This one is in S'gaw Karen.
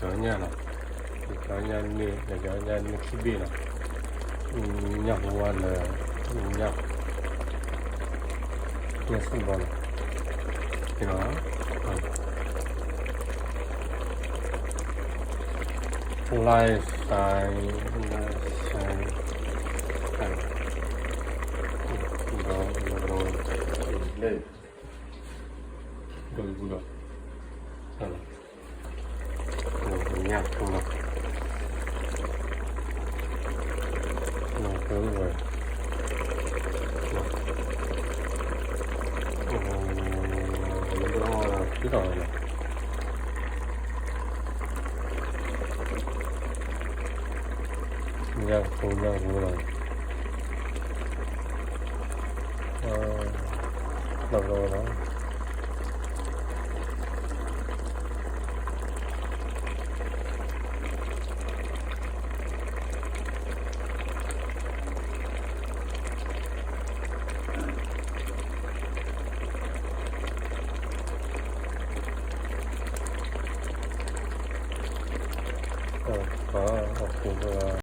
ညၣ်လီၤ, ညၣ်န့ၣ် ညၣ်န့ၣ်ခံဘ့ၣ်လီၤ, ညၣ်ဖိဝါလၢ ညၣ် ညၣ်စံၣ်ဘီလီၤ, လၢ sign, လၢ sign, ဒီး ဒီး ဒီး ဒီး ဒီး ညၣ်ဖိလီၤ, ညၣ်ဖိလီၤ, လၢဘၣ်အီၣ်ဒီး သုတီၤလီၤ, ညၣ်ဖိ ညၣ်ဖိလီၤ, လၢဘၣ်အီၣ်ဒီး အီၣ်ပူၤ